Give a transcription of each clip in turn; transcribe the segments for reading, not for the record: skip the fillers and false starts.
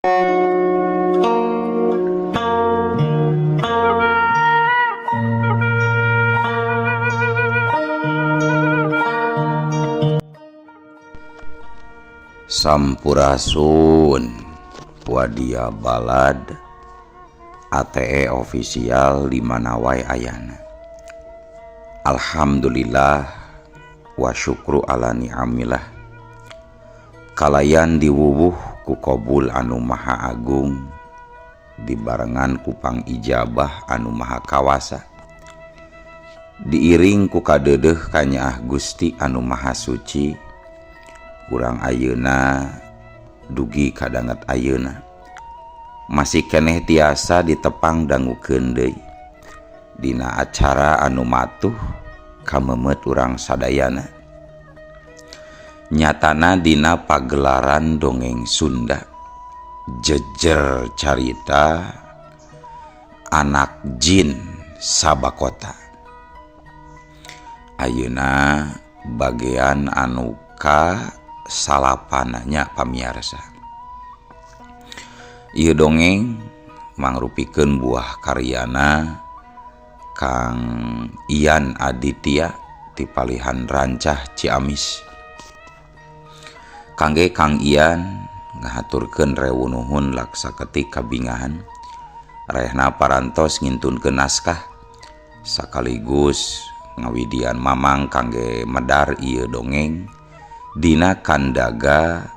Sampurasun Wadia Balad ATE official di mana wae ayana. Alhamdulillah wa syukru ala ni'amillah. Kalayan diwuwuh ku qabul anu maha agung dibarengan ku pangijabah anu maha kawasa. Diiring ku kadeudeuh kanyaah Gusti anu maha suci. Urang ayeuna dugi kadanget ayeuna masih keneh tiasa ditepang dangukeun deui dina acara anu matuh kamemet urang sadayana nyatana dina pagelaran dongeng Sunda jejer carita anak jin Sabakota. Ayeuna bagian anu ka salapananya pamiarsa. Ieu dongeng mangrupikeun buah karyana Kang Ian Aditya ti palihan Rancah Ciamis. Kangge Kang Ian ngahaturkeun rewu nuhun laksa ketik kabingahan rehna parantos ngintunkeun naskah sakaligus ngawidian mamang kangge medar ieu dongeng dina kandaga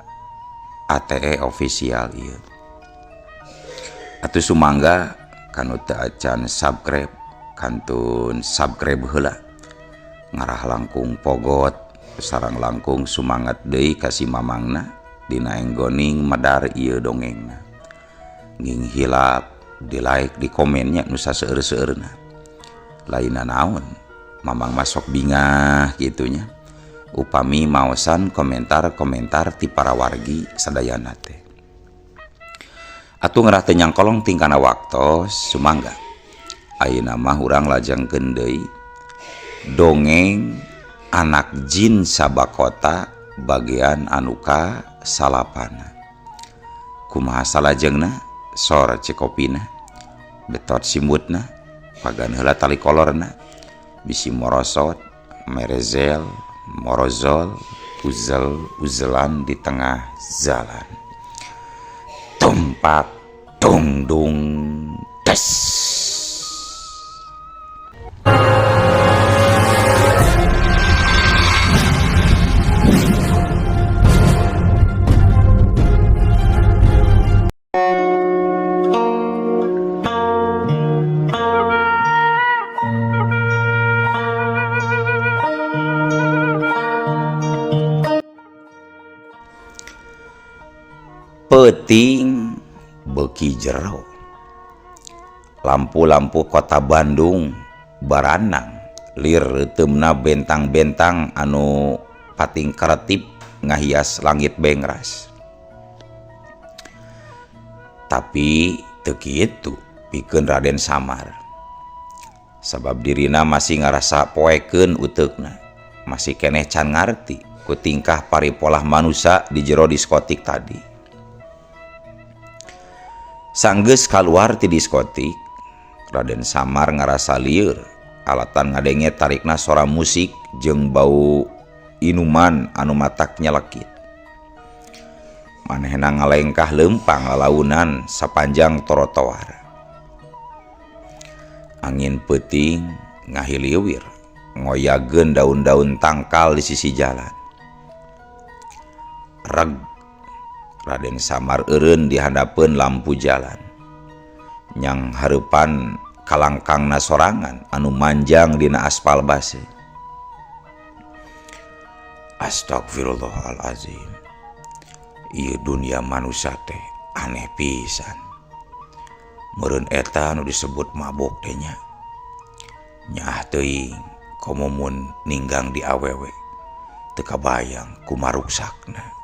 ATE official ieu. Atuh sumangga kanu teu acan subscribe kantun subscribe heula ngarah langkung pogot sareng langkung sumangat deui ka si mamangna dina enggoning medar ieu dongengna. Nging hilap di like di komennya nu saseueur-seueurna. Lainna naon mamang masok bingah kitunya. Upami maosan komentar-komentar ti para wargi sadayana teh. Atuh ngerah teu nyangkolong tingkana waktos sumangga. Ayeuna mah urang lajengkeun deui dongeng anak jin Sabakota bagian anu ka salapana. Kumaha salajengna? Sor cikopina, betot simbutna, pagan heula tali kolorna, bisi morosot, merezel, morozol, uzel uzelan di tengah jalan. Tumpak tungdung tes. Peuting beuki jero. Lampu-lampu kota Bandung baranang lir reuteumna bentang-bentang anu pating karetip ngahias langit bengras. Tapi teu kitu pikeun Raden Samar. Sabab dirina masih ngarasa poekeun uteukna, masih keneh can ngarti ku tingkah paripolah manusa di jero diskotik tadi. Sanggeus kaluar ti diskotik, Raden Samar ngarasa lieur alatan ngadenge tarikna sora musik jeung bau inuman anu matak nyelekit. Manehna ngalengkah leumpang lalaunan sapanjang trotoar. Angin peuting ngahiliwir ngoyageun daun-daun tangkal di sisi jalan. Reg Raden Samar eureun di handapeun lampu jalan. Nyang hareupan kalangkangna sorangan anu manjang dina aspal base. Astagfirullahalazim. Ieu dunia manusia teh aneh pisan. Meureun eta anu disebut mabok teh nya. Nyaah teuing komo mun ninggang di awewe. Teu kabayang kumaruksakna.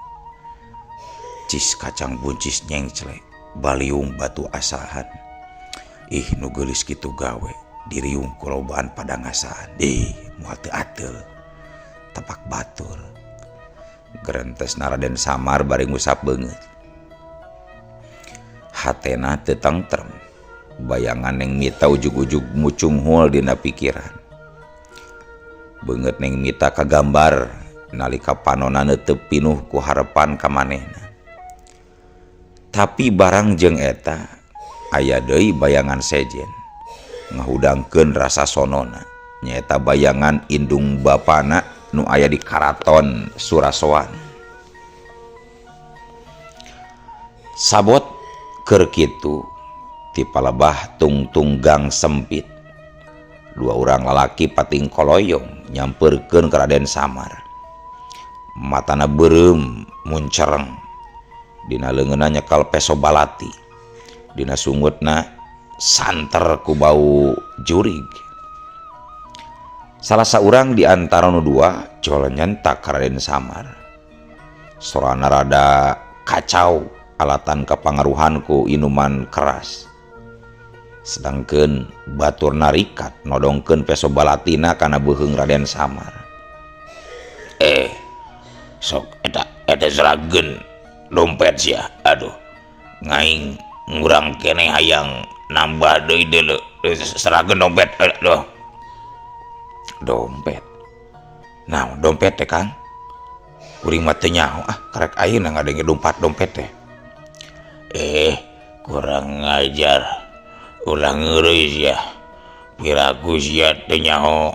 Cis kacang buncis nyengcle, baliung batu asahan. Ih nu geulis kitu gawe, diriung kulobaan pada ngasaan. Ih moal teu ateul, tepak batur. Gerentes Raden Samar bari ngusap beungeut. Hatena teu tengtrem. Bayangan Neng Mita ujug-ujug mucunghul dina pikiran. Beungeut Neng Mita kagambar nalika panona teu pinuh ku harepan ka manehna. Tapi barang jeung eta aya deui bayangan sejen ngahudangkeun rasa sonona, nyaeta bayangan indung bapana nu aya di karaton Surasowan. Sabot keur kitu ti palebah tungtung gang sempit, dua urang lalaki pating koloyong nyamperkeun ka Raden Samar. Matana beureum muncereng, dina leungeunna nyekal peso balati, dina sungutna santer ku bau jurig. Salah saurang di antara nu dua jol nyentak ka Raden Samar. Sorana rada kacau alatan kapangaruhan ku inuman keras. Sedangkeun batur narikat nodongkeun peso balatina kana beuheung Raden Samar. Sok eta eta serageun dompet sia. Aduh, ngaing ngurang keneh hayang nambah deui deuleu serageun dompet. Aduh. Dompet. Nah, dompet teh Kang. Kuring mah teu nyaho ah, karek ayeuna ngadenge dompet teh. Kurang ngajar. Ulah ngeureui sia. Piraku sia teu nyaho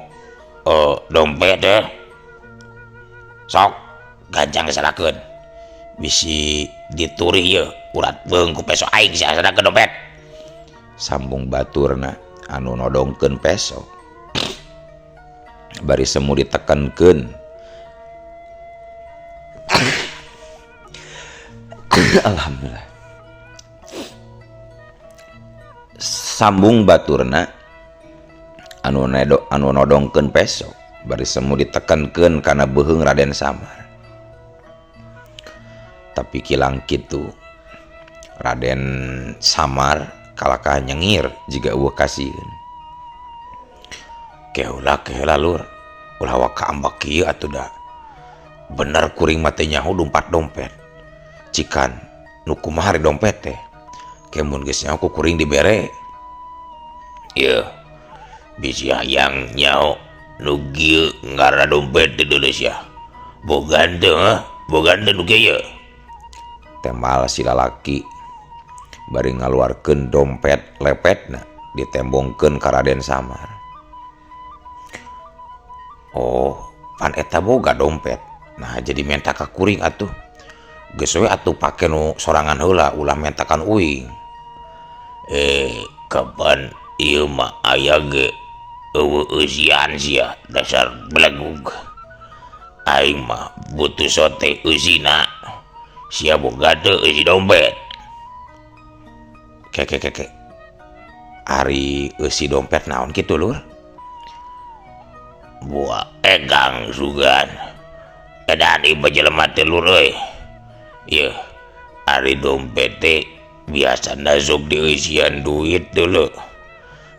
dompet teh. Sok gancang serakeun. Bisi diturih ieu urat beung ku peso aing sia serakeun dompet. Sambung baturna anu nodongkeun peso. Bari semu ditekankeun. Alhamdulillah. Sambung baturna anu nodongkeun peso bari semu ditekankeun kana beuheung Raden Samar. Tapi kilang kitu Raden Samar kalakah nyengir jiga eueuh kasieun. Keula keula lur, ulah waka ambak kieu atuh da. Bener kuring mah teu nyaho dumpat dompet. Cikan nu kumaha dompet teh? Kemun geus nyaho ku kuring dibere. Ieu bisi hayang nyaho nu kieu ngaranna dompet teh deuleu sia. Boga henteu heuh, boga henteu nu kieu. Temal si lalaki bari ngaluarkeun dompet lepetna ditembongkeun ka Raden Samar. Oh, pan eta boga dompet. Nah, jadi menta ka kuring atuh. Geus we atuh pake nu sorangan heula, ulah mentakan uing. Kapan ieu mah aya ge eueuh eusian sia, dasar belegug. Aing mah butuh sote eusina. Sia boga teu eusi dompet. Keke keke. Ari eusi dompet naon kitu lur? Buah egang sugan. Edan ieu jelema teh lur euy. Yeuh, ari dompet teh biasana sok dieusian duit dulu.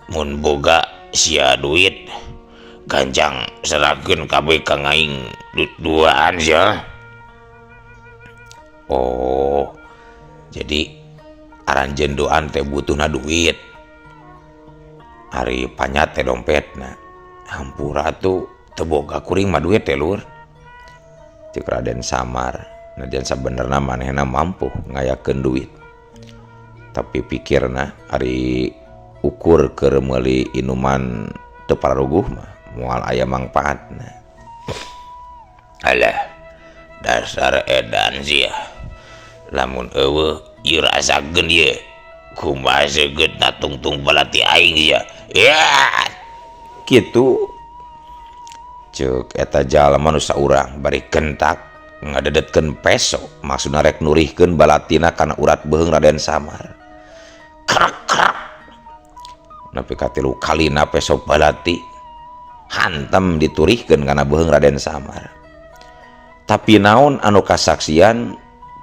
Mun boga sia duit gancang serahkeun kabeh ka ngaing duaan sia. Oh, jadi aranjeun doan teh butuhna duit. Ari panyat teh dompetna. Hampura tuh teu boga kuring mah duit teh lur. Ceuk Raden Samar, najan sabenerna manehna mampu ngayakeun duit. Tapi pikirna ari ukur keur meuli inuman teu pararuguh mah moal aya mangpaatna. Alah, dasar edan sia. Lamun eueuh ieu rasakeun ieu. Kumaha seugeutna tungtung balati aing sia. Ya. Kitu ceuk eta jalma nu saurang bari kentak ngadedetkeun peso maksudna rek nurihkeun balatina kana urat beuheung Raden Samar. Krek krek. Nepi ka tilu kalina peso balati hantem diturihkeun kana beuheung Raden Samar. Tapi naon anu kasaksian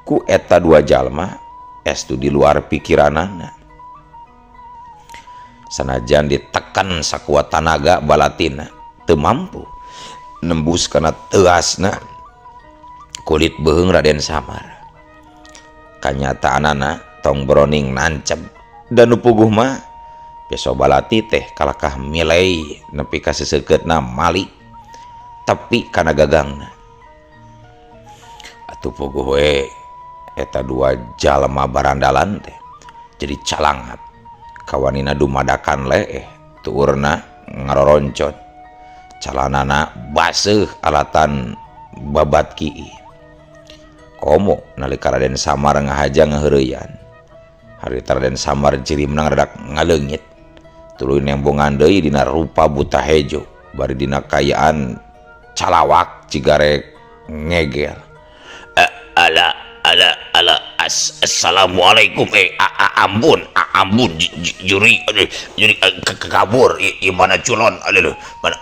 ku eta dua jalma estu di luar pikiranana. Sanajan ditekan sakuat tanaga balatina teu mampu nembus kana teuasna kulit beuheung Raden Samar. Kanyataanana Batong broning nancep dan nu puguh mah peso balati teh kalakah milei nepi ka seseukeutna malik tepi kana gagangna. Atuh puguh we eta dua jalma barandalan teh jadi calangap kawanina dumadakan leeh tuurna ngaroroncot calanana baseuh alatan babat kiih. Komo nalika Raden Samar ngahaja ngaheureyan. Harita Raden Samar jirimna ngaradak ngaleungit tuluy nembongan deui dina rupa buta hejo bari dina kayaan calawak cigarek ngegel. Ala ala ala assalamualaikum ampun ampun juri juri kabur mana culon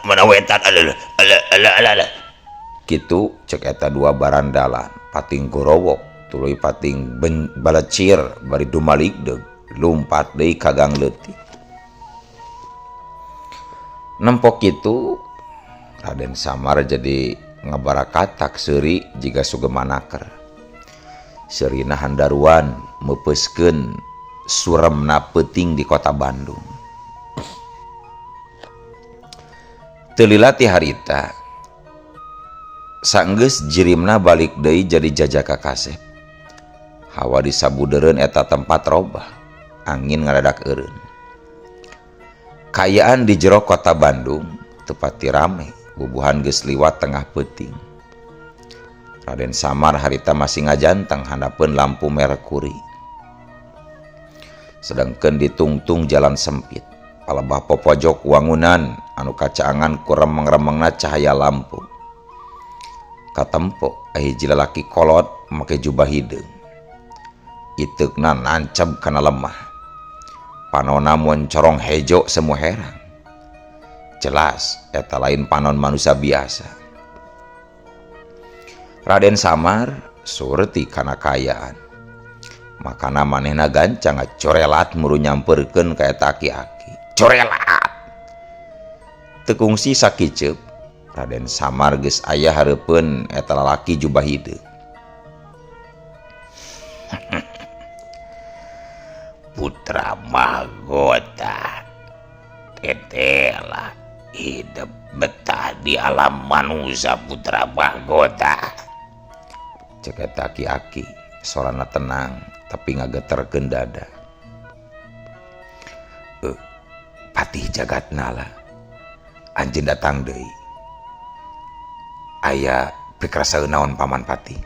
mana wetan ala ala ala kitu cek eta dua barandalan pating gorowok tuluy pating balecir bari dumaligdeug lumpat deui ka gang leutik. Nempok kitu Raden Samar jadi ngabarakatak seuri jiga sugemanaker. Seurina handaruan meupeuskeun suremna peuting di kota Bandung. Teu lila ti harita sanggeus jirimna balik deui jadi jajaka kasep. Hawa di sabudeureun eta tempat robah, angin ngadadak eureun. Kaayaan di jero kota Bandung teu pati rame, bubuhan geus liwat tengah peuting. Raden Samar harita masih ngajanteng handapeun lampu merkuri. Sedangkeun ditungtung jalan sempit, palebah popojok wangunan anu kacaangan ku remeng-remengna cahaya lampu. Katempo hiji lalaki kolot make jubah hideung. Iteukna nanceb kana lemah. Panonna moncorong hejo semu herang. Jelas eta lain panon manusia biasa. Raden Samar surti kana kaayaan. Makana manehna gancang ngacorelat muru nyamperkeun ka eta aki-aki. Corelat. Teu kungsi sakiceup, Raden Samar geus aya hareupeun eta lalaki jubah hideung. Putra mahkota tetela hidup betah di alam manusia putra mahkota. Cek eta aki-aki, sorana tenang tapi ngageterkeun dada. Patih Jagatnala, anjeun datang deui. Aya pikrasaeun naon paman patih?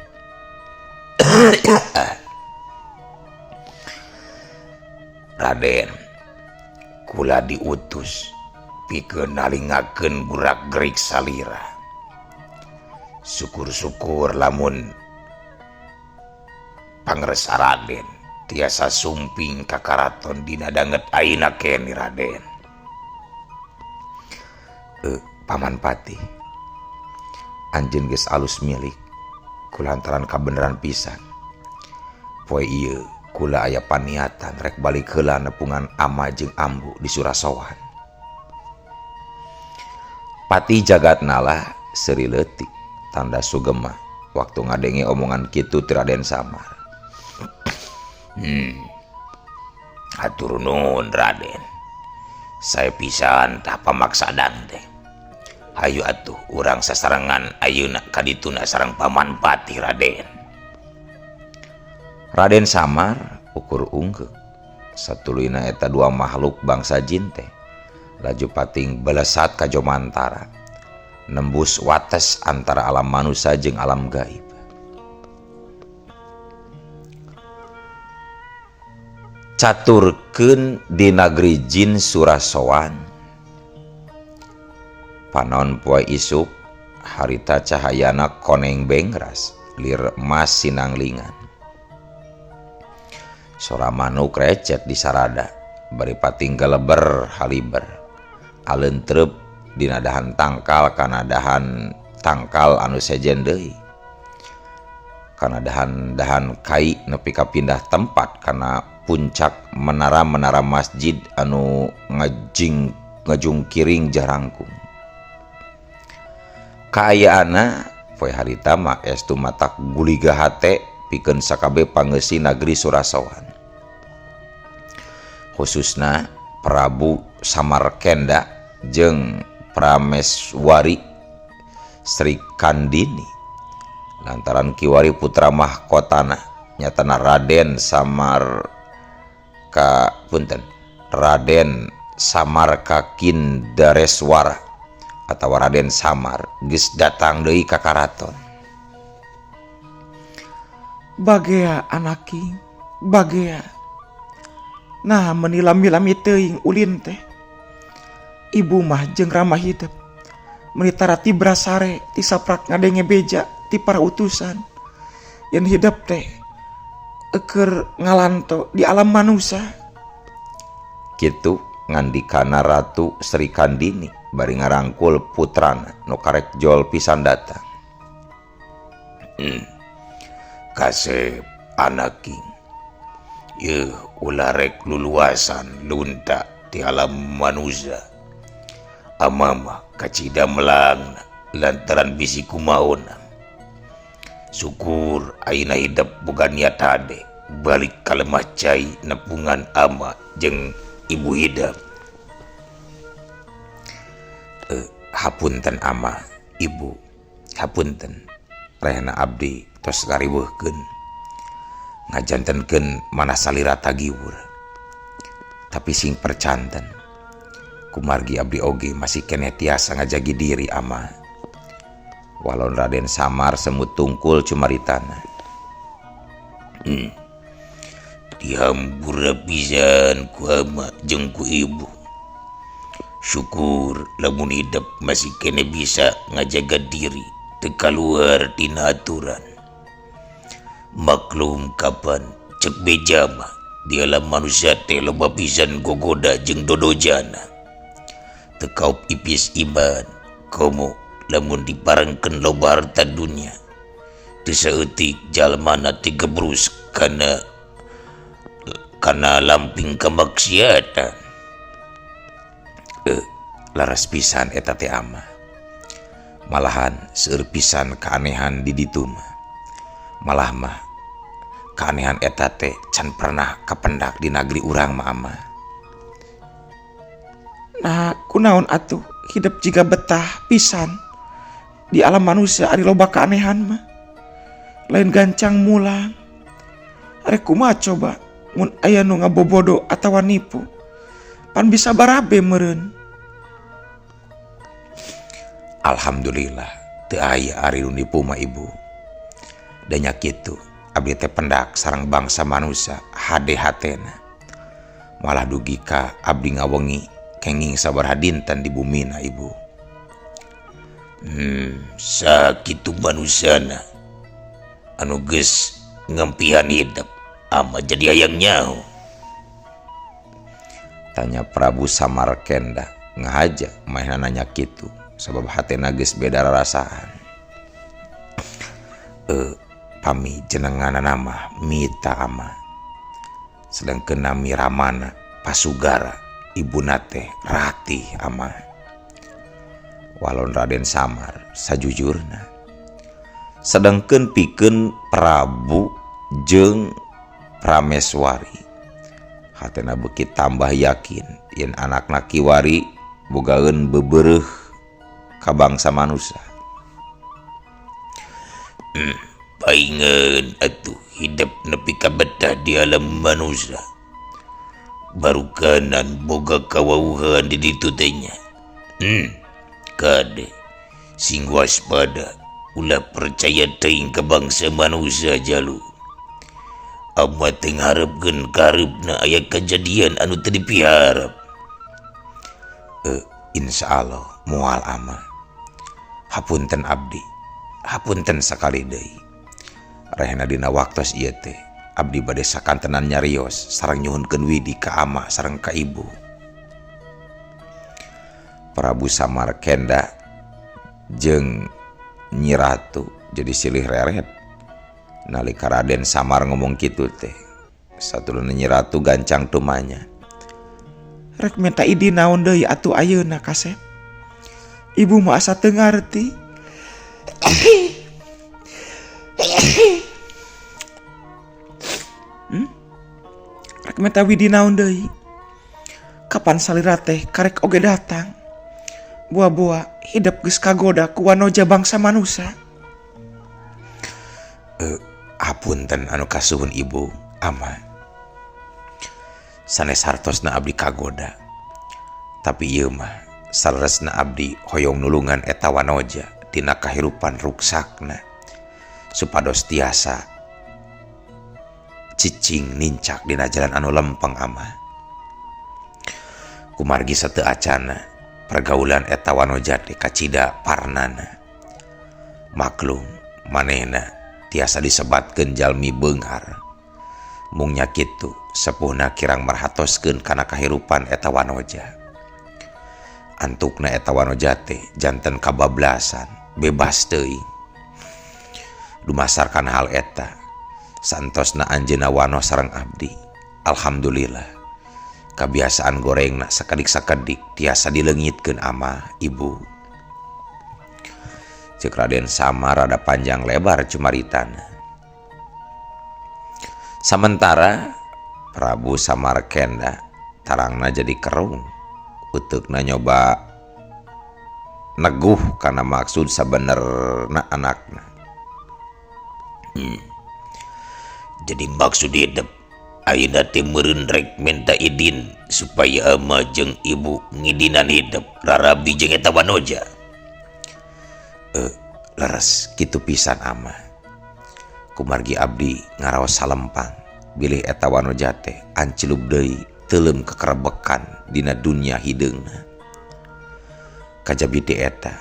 Raden, kula diutus pikeun nalingakeun gerak-gerik salira. Syukur-syukur lamun pangresa Raden tiasa sumping ka karaton dina danget ayeuna keneh Raden. Paman patih, anjeun geus alus milik kulantaran kabeneran pisan. Poe ieu kula aya paniatan rek balik heula nepungan ama jeung ambu di Surasowan. Patih Jagatnala seuri leutik tanda sugema waktu ngadenge omongan kitu ti Raden Samar. Hatur nuhun Raden. Sae pisan tah pamaksadan teh. Hayu atuh urang sasarengan ayeuna ka dituna sareng paman patih Raden. Raden Samar ukur ungkeuk. Satuluyna eta dua makhluk bangsa jin teh laju pating belesat ka jomantara, nembus wates antara alam manusia jeung alam gaib. Caturkeun di nagri jin Surasowan. Panon poe isuk harita cahayana koneng bengras lir emas sinanglingan. Sora manuk recet di sarada bari pating geleber haliber. Alentrep dina dahan tangkal kana dahan tangkal anu sejen deui. Kana dahan-dahan kai nepi ka pindah tempat kana puncak menara-menara masjid anu ngajungkiring jarangkung. Kaayaanna poe harita mah estu matak guliga hate pikeun sakabeh pangeusi nagri Surasowan. Khususna Prabu Samarkenda jeung Prameswari Sri Kandini lantaran kiwari putra mahkotana nyatana Raden Samar ka punten Raden Samarkakindareswara atawa Raden Samar geus datang deui ka karaton. Bagea anaki, bagea. Nah, meni lami-lami teuing ulin teh. Ibu mah jeung Rama hidep. Meni tara tibra sare ti saprak ngadenge beja ti para utusan. Yen hidep teh eukeur ngalanto di alam manusia. Kitu ngandikana Ratu Sri Kandini bari ngarangkul putrana nu karek jol pisan datang. Kasep anaking yeuh ulah rek luluasan lunta ti alam manusia. Amama kacida melangna lantaran bisi kumaona. Syukur ayeuna hidep boga niat hade balik ka lemah cai nepungan ama jeung ibu hidep. Hapunten ama ibu, hapunten rehna abdi tos ngariweuhkeun ngajantenkeun mana salira tagiwur. Tapi sing percanten kumargi abdi oge masih keneh tiasa ngajagi diri ama. Walon Raden Samar semut tungkul cumaritana. Dihampura pisan ku ama jeung ku ibu. Syukur lamun hidep masih kene bisa ngajaga diri teu kaluar tina aturan. Maklum kapan cek beja mah di alam manusia teh loba pisan gogoda jeung dodojana. Teu kaup ipis iman komo lamun diparengkeun loba harta dunya. Teu saeutik jalmana teh gebrus kana lamping kamaksiatan. Laras pisan eta teh ama. Malahan seueur pisan keanehan di ditu mah. Malah mah keanehan eta teh can pernah kapendak di nagri urang mah ama. Nah, kunaon atuh hidup jiga betah pisan di alam manusia ari loba keanehan mah. Lain gancang mulang. Arek kumaha coba mun aya nu ngabobodo atawa nipu. Pan bisa barabe meureun. Alhamdulillah teu aya ari nu nipu mah ibu. Da nya kitu abdi teh pendak sareng bangsa manusia hade hatena. Malah dugi ka abdi ngawengi kenging sabaraha dinten di bumina ibu. Sakitu manusiana anu geus ngempihan hidup ama jadi hayang nyaho. Tanya Prabu Samarkenda ngahaja manehna nanya kitu sabab hatena geus beda rarasaan. Pami jenenganana mah mita ama. Sedangkeun nami ramana Pasugara ibuna teh Ratih ama. Walon Raden Samar sajujurna. Sedangkeun pikeun Prabu jeung Prameswari hatena beuki tambah yakin yen anakna kiwari bogaeun bebereuh ka bangsa manusia. Paingeun atuh hidup nepi ka betah di alam manusia. Barukanan boga kawauhan di ditu teh nya. Kade sing waspada ulah percaya teuing ka bangsa manusia jalu. Ama teu ngaharepkeun kahareupna aya kajadian anu teu dipiharep. Insyaallah moal ama. Hapunten abdi, hapunten sakali deui. Rehna dina waktos ieu teh abdi bade sakantenan nyarios sareng nyuhunkeun widi ka ama sareng ka ibu. Prabu Samarkenda jeung Nyi Ratu jadi silih reret. Nalika Raden Samar ngomong kitu teh, satuluna Nyi Ratu gancang tumanya. Rek minta idi naon deui atuh ayeuna kasep. Ibu mah asa teu ngarti. Rek minta widi naon deui? Kapan salira teh karek oge datang. Bua-bua hidep geus kagoda ku wanoja bangsa manusa. Hapunten anu kasuhun ibu ama. Sanes hartosna abdi kagoda. Tapi ieu mah saleresna abdi hoyong nulungan eta wanoja tina kahirupan ruksakna supados tiasa cicing nincak dina jalan anu lempeng ama. Kumargi sateu acana pergaulan eta wanoja teh kacida parnana. Maklum manehna tiasa disebatkeun jalmi beunghar. Mung nya kitu sepuhna kirang merhatoskeun kana kahirupan eta wanoja. Antukna eta wanoja teh janten kabablasan, bebas teuing. Dumasar kana hal eta, santosna anjeunna wanoh sareng abdi. Alhamdulillah. Kabiasaan gorengna sakedik-sakedik tiasa dileungitkeun ama ibu. Ceuk Raden Samar rada panjang lebar cumaritana. Samentara Prabu Samarkenda tarangna jadi kerung. Uteukna nyoba neguh kana maksud sabenerna anakna. Jadi maksud hidup ayeuna teh meureun rek minta idin supaya ama jeung ibu ngidinan hidup rarabi jeung eta wanoja. Leres kitu pisan ama. Kumargi abdi ngaraos salempang bilih eta wanoja teh ancilub deui teuleum kekerebekan dina dunya hideungna. Kajabi ti eta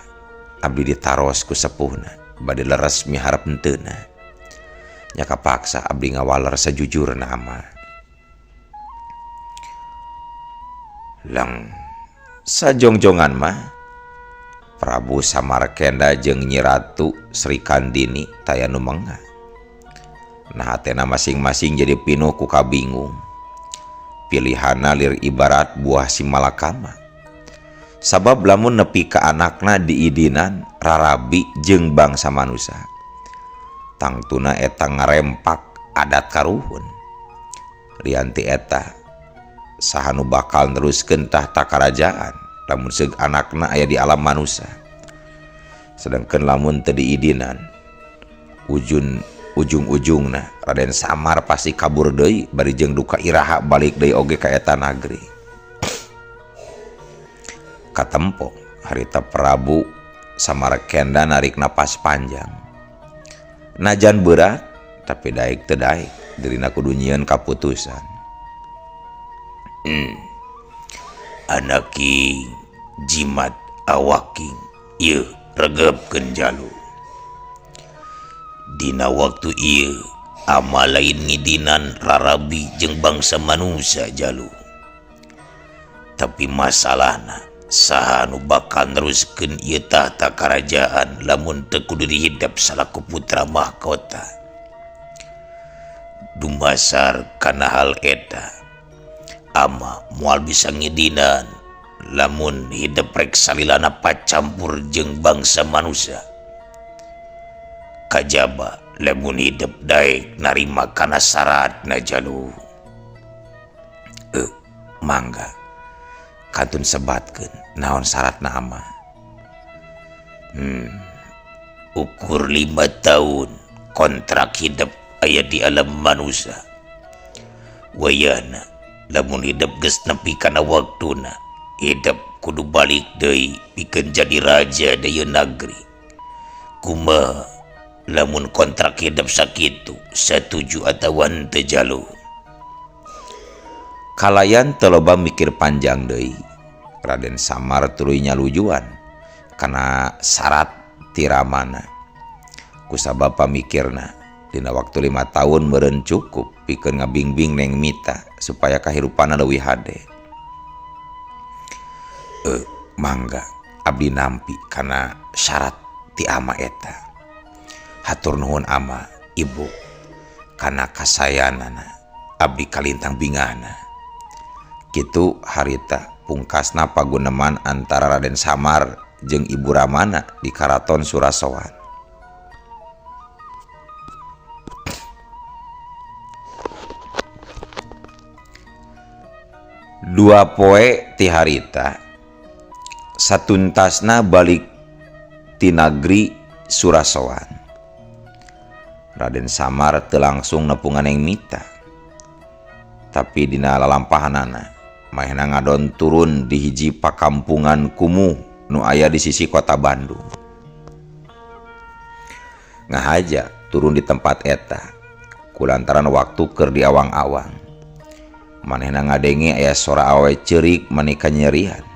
abdi ditaros ku sepuhna bade leres miharep henteuna. Nya kapaksa abdi ngawaler sajujurna ama. Lang sajongjongan mah Prabu Samarkenda jeung Nyi Ratu Sri Kandini taya nu mengah. Nah hatena masing-masing jadi pinuh ku kabingung. Pilihana lir ibarat buah simalakama. Sabab lamun nepi ka anakna diidinan rarabi jeung bangsa manusa. Tangtuna eta ngarempak adat karuhun. Lianti eta saha nu bakal neruskeun tahta karajaan lamun seug anakna aya di alam manusa. Sedangkan lamun teu diidinan ujung-ujungna Raden Samar pasti kabur deui bari jeung duka iraha balik deui oge ka eta nagri. Katempo harita Prabu Samarkenda narik napas panjang. Najan berat tapi daek teu daek dirina kudu nyieun kaputusan. Anaki jimat awaking ieu regepkeun jalu. Dina waktu ieu ama lain ngidinan rarabi jeung bangsa manusia jalu. Tapi masalahna saha nu bakal neruskeun ieu tahta karajaan lamun teu kudu dihidep salaku putra mahkota. Dumasar kana hal eta ama moal bisa ngidinan lamun hidep rek salilana pacampur jeung bangsa manusia. Kajaba lamun hidep daek narima kana syaratna jalu. Mangga kantun sebatkeun naon syaratna ama. Ukur 5 tahun kontrak hidep aya di alam manusia. Wayana lamun hidep geus nepi kana waktuna, hidep kudu balik deui pikeun jadi raja deui nagri. Kumaha lamun kontrak hidep sakitu satuju atawa henteu jalu? Kalayan teu loba mikir panjang deui. Raden Samar tuluy nyalujuan kana syarat tiramana. Kusabab pamikirna dina waktu 5 tahun meureun cukup pikeun ngabingbing Neng Mita supaya kahirupanna leuwih hade. Mangga abdi nampi kana syarat ti ama eta. Hatur nuhun ama ibu kana kasayanana abdi kalintang bingahna. Kitu harita pungkasna paguneman antara Raden Samar jeung Ibu Ramana di Karaton Surasowan. Dua poe ti harita satuntasna balik ti nagri Surasowan. Raden Samar teu langsung nepungan Neng Mita. Tapi dina lalampahanana manehna ngadon turun di hiji pakampungan kumuh nu aya di sisi kota Bandung. Ngahaja turun di tempat eta kulantaran waktu keur di awang-awang. Manehna ngadenge aya sora awewe ceurik meni kanyerian.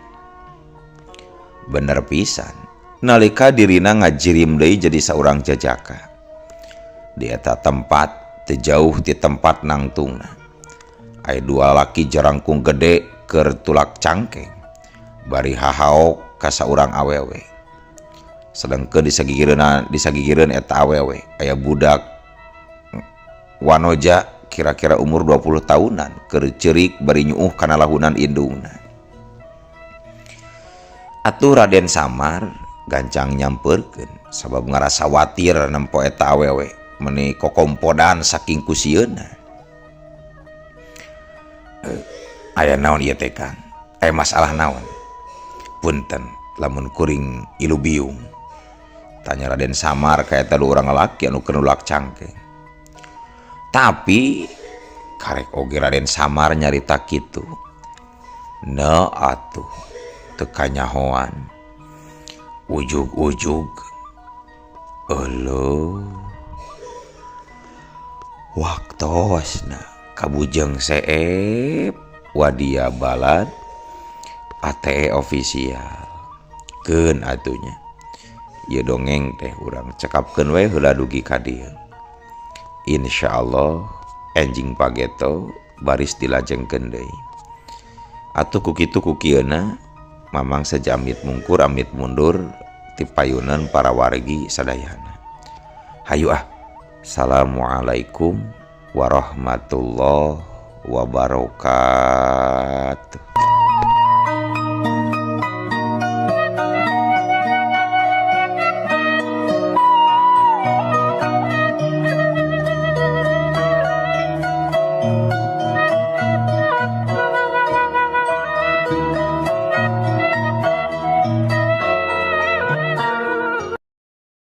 Bener pisan nalika dirina ngajirim deui jadi saurang jajaka. Di eta tempat teu jauh ti tempat nangtungna aya dua laki jarangkung gede keur tulak cangkeng bari hahaok ka saurang awewe. Sedengkeun disagigireun eta awewe aya budak wanoja kira-kira umur 20 tahunan keur ceurik bari nyuuh kana lahunan indungna. Atuh Raden Samar gancang nyamperkeun sabab ngarasa watir nempo eta awewe meni kokompodan saking kusieunna. Aya naon ieu teh Kang? Aya masalah naon? Punten lamun kuring ilu biung. Tanya Raden Samar ka eta urang lalaki anu keur nulak cangkeng. Tapi karek oge Raden Samar nyarita kitu. Ne atuh teu kanyahoan. Ujug-ujug euleuh. Waktosna kabujeng seep wadia balad ATE official. Keun atunya. Ieu dongeng teh urang cekapkeun we heula dugi ka dieu. Insyaallah enjing pageto baris dilajengkeun deui. Atuh ku kitu ku kieuna mamang sejamit mungkur amit mundur ti payunan para wargi sadayana. Hayu ah. Assalamualaikum warahmatullahi wabarakatuh.